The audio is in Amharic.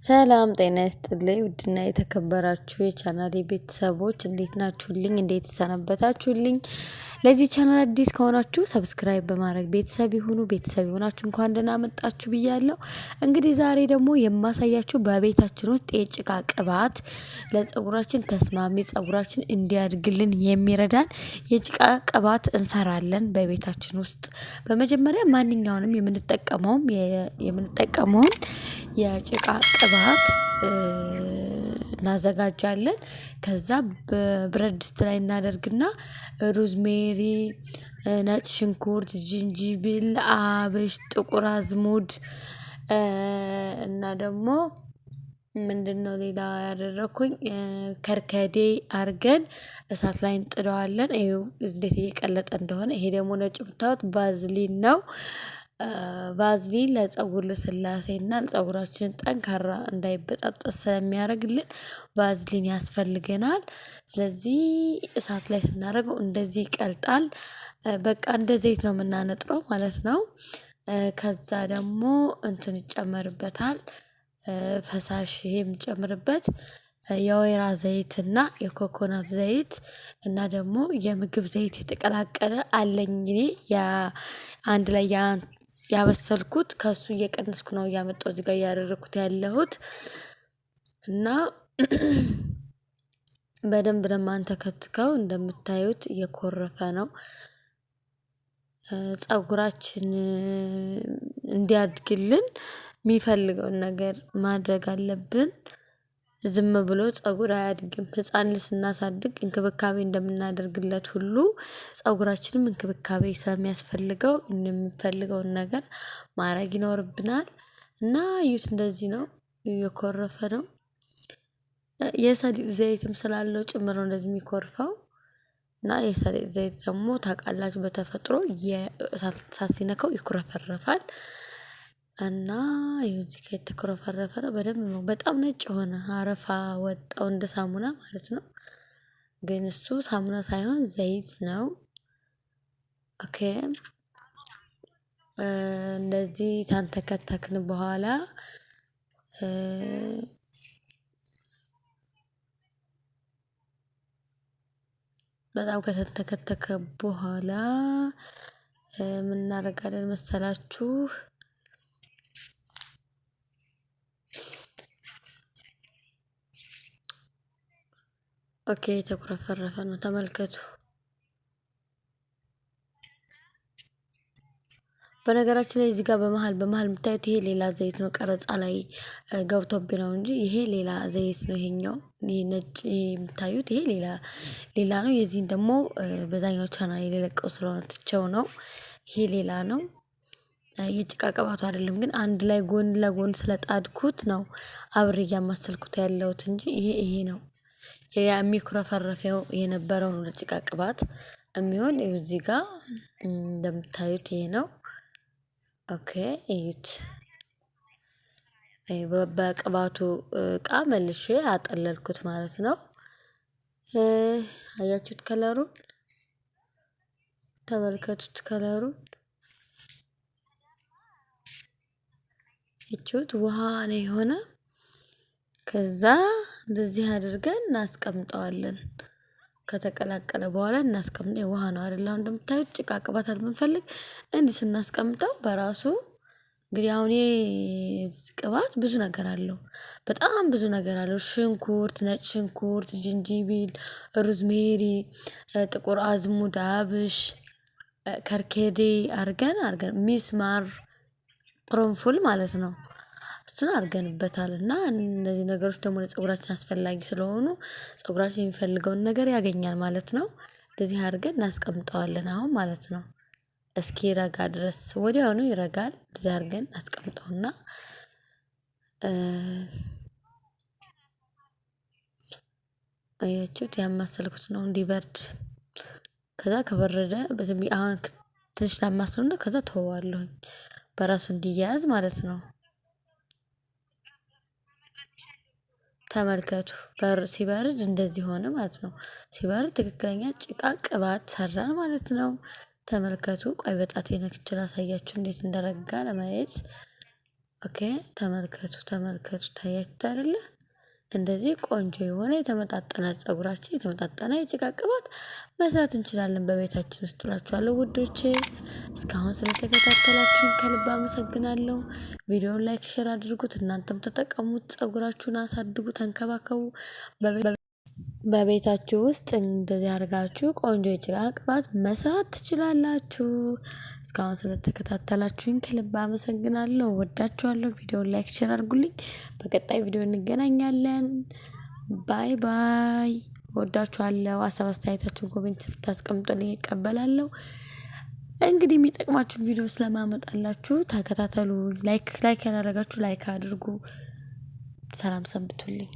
ሰላም ጤና ይስጥልኝ ውድና የተከበራችሁ የቻናሌ ቤተሰቦች እንዴት ናችሁልኝ? እንዴት ሰነበታችሁልኝ? ለዚህ ቻናል አዲስ ከሆናችሁ subscribe በማድረግ ቤተሰብ ይሁኑ። ቤተሰብ የሆናችሁ እንኳን ደህና መጣችሁ ብያለሁ። እንግዲህ ዛሬ ደግሞ የማሳያችሁ በቤታችን ውስጥ የጭቃ ቅባት ለጸጉራችን ተስማሚ ጸጉራችን እንዲያድግልን የሚረዳን የጭቃ ቅባት እንሰራለን በቤታችን ውስጥ። በመጀመሪያ ማንኛውንም የምንጠቀመውን የጭቃ ቅባት እናዘጋጃለን። ከዛ በብረት ድስት ላይ እናደርግና ሩዝሜሪ፣ ነጭ ሽንኩርት፣ ጅንጅብል፣ አብሽ፣ ጥቁር አዝሙድ እና ደግሞ ምንድነው ሌላ ያደረኩኝ ከርከዴ አርገን እሳት ላይ እንጥደዋለን። ይኸው እንዴት እየቀለጠ እንደሆነ። ይሄ ደግሞ ነጭ ብታዩት ቫዝሊን ነው። ቫዝሊን ለፀጉር ልስላሴና ለፀጉራችን ጠንካራ እንዳይበጣጠስ ስለሚያደርግልን ቫዝሊን ያስፈልገናል። ስለዚህ እሳት ላይ ስናደርገው እንደዚህ ይቀልጣል። በቃ እንደ ዘይት ነው የምናነጥረው ማለት ነው። ከዛ ደግሞ እንትን ይጨመርበታል። ፈሳሽ ይሄ የሚጨምርበት የወይራ ዘይት እና የኮኮናት ዘይት እና ደግሞ የምግብ ዘይት የተቀላቀለ አለኝ። እኔ ያ አንድ ላይ ያበሰልኩት ከእሱ እየቀነስኩ ነው እያመጣሁ እዚህ ጋር እያደረኩት ያለሁት። እና በደንብ ነው የማንተከትከው፣ እንደምታዩት እየኮረፈ ነው። ፀጉራችን እንዲያድግልን የሚፈልገውን ነገር ማድረግ አለብን። ዝም ብሎ ፀጉር አያድግም። ህፃን ልጅ ስናሳድግ እንክብካቤ እንደምናደርግለት ሁሉ ፀጉራችንም እንክብካቤ ስለሚያስፈልገው የሚፈልገውን ነገር ማድረግ ይኖርብናል። እና እዩት፣ እንደዚህ ነው እየኮረፈ ነው። የሰሊጥ ዘይትም ስላለው ጭምር ነው እንደዚህ የሚኮርፈው። እና የሰሊጥ ዘይት ደግሞ ታውቃላችሁ በተፈጥሮ የእሳት ሲነካው ይኩረፈረፋል። እና ይኸው እዚህ ጋር የተኩረፈረፈ ነው በደንብ ነው። በጣም ነጭ የሆነ አረፋ ወጣው እንደ ሳሙና ማለት ነው። ግን እሱ ሳሙና ሳይሆን ዘይት ነው። Okay፣ እንደዚህ ታንተከተክን በኋላ በጣም ከተንተከተከ በኋላ ምን እናደርጋለን መሰላችሁ? Okay፣ የተኩረፈረፈ ነው ተመልከቱ። በነገራችን ላይ እዚህ ጋር በመሃል በመሃል የምታዩት ይሄ ሌላ ዘይት ነው። ቀረጻ ላይ ገብቶብኝ ነው እንጂ ይሄ ሌላ ዘይት ነው። ይሄኛው ይሄ ነጭ የምታዩት ይሄ ሌላ ሌላ ነው። የዚህን ደግሞ በዛኛው ቻናል የለቀው ስለሆነ ትቼው ነው። ይሄ ሌላ ነው። የጭቃ ቅባቱ አይደለም፣ ግን አንድ ላይ ጎን ለጎን ስለጣድኩት ነው አብሬ እያማሰልኩት ያለሁት እንጂ ይሄ ይሄ ነው የሚኩረፈረፈው የነበረው ነው ለጭቃ ቅባት የሚሆን። እዚህ ጋር እንደምታዩት ይሄ ነው። Okay እዩት። በቅባቱ እቃ መልሼ አጠለልኩት ማለት ነው። አያችሁት color ኡን፣ ተመልከቱት color ኡን። እቹት ውሃ ነው የሆነ። ከዛ እንደዚህ አድርገን እናስቀምጠዋለን። ከተቀላቀለ በኋላ እናስቀምጠው። ውሃ ነው አይደል? አሁን እንደምታዩት ጭቃ ቅባት ብንፈልግ እንዲህ ስናስቀምጠው በራሱ እንግዲህ አሁን ይሄ ቅባት ብዙ ነገር አለው። በጣም ብዙ ነገር አለው። ሽንኩርት፣ ነጭ ሽንኩርት፣ ጅንጂቢል፣ ሩዝሜሪ፣ ጥቁር አዝሙድ፣ አብሽ፣ ከርኬዴ አርገን አርገን ሚስማር፣ ቅርንፉል ማለት ነው። እሱን አድርገንበታል። እና እነዚህ ነገሮች ደግሞ ለፀጉራችን አስፈላጊ ስለሆኑ ፀጉራችን የሚፈልገውን ነገር ያገኛል ማለት ነው። እንደዚህ አድርገን እናስቀምጠዋለን አሁን ማለት ነው። እስኪ ረጋ ድረስ ወዲያውኑ ይረጋል። እንደዚህ አድርገን እናስቀምጠውና አያችሁት ያማሰልኩት ነው እንዲበርድ። ከዛ ከበረደ በዝም አሁን ትንሽ ላማስለውና ከዛ ተወዋለሁኝ በራሱ እንዲያያዝ ማለት ነው። ተመልከቱ፣ ሲበርድ እንደዚህ ሆነ ማለት ነው። ሲበርድ ትክክለኛ ጭቃ ቅባት ሰራን ማለት ነው። ተመልከቱ። ቆይ በጣቴ ነክቼ ላሳያችሁ እንዴት እንደረጋ ለማየት። Okay ተመልከቱ፣ ተመልከቱ፣ ታያችሁት አይደለ? እንደዚህ ቆንጆ የሆነ የተመጣጠነ ፀጉራችን የተመጣጠነ የጭቃ ቅባት መስራት እንችላለን በቤታችን ውስጥ እላችኋለሁ ውዶቼ። እስካሁን ስለተከታተላችሁኝ ከልብ አመሰግናለሁ። ቪዲዮውን like፣ share አድርጉት። እናንተም ተጠቀሙት። ፀጉራችሁን አሳድጉ፣ ተንከባከቡ። በቤታችሁ ውስጥ እንደዚህ አድርጋችሁ ቆንጆ የጭቃ ቅባት መስራት ትችላላችሁ። እስካሁን ስለተከታተላችሁኝ ከልብ አመሰግናለሁ። ወዳችኋለሁ። ቪዲዮውን like፣ share አድርጉልኝ። በቀጣይ ቪዲዮ እንገናኛለን። Bye bye። ወዳችኋለሁ። ሀሳብ አስተያየታችሁን comment ብታስቀምጡልኝ እቀበላለሁ። እንግዲህ የሚጠቅማችሁን ቪዲዮ ስለማመጣላችሁ ተከታተሉ። Like like ያላደረጋችሁ like አድርጉ። ሰላም ሰንብቱልኝ።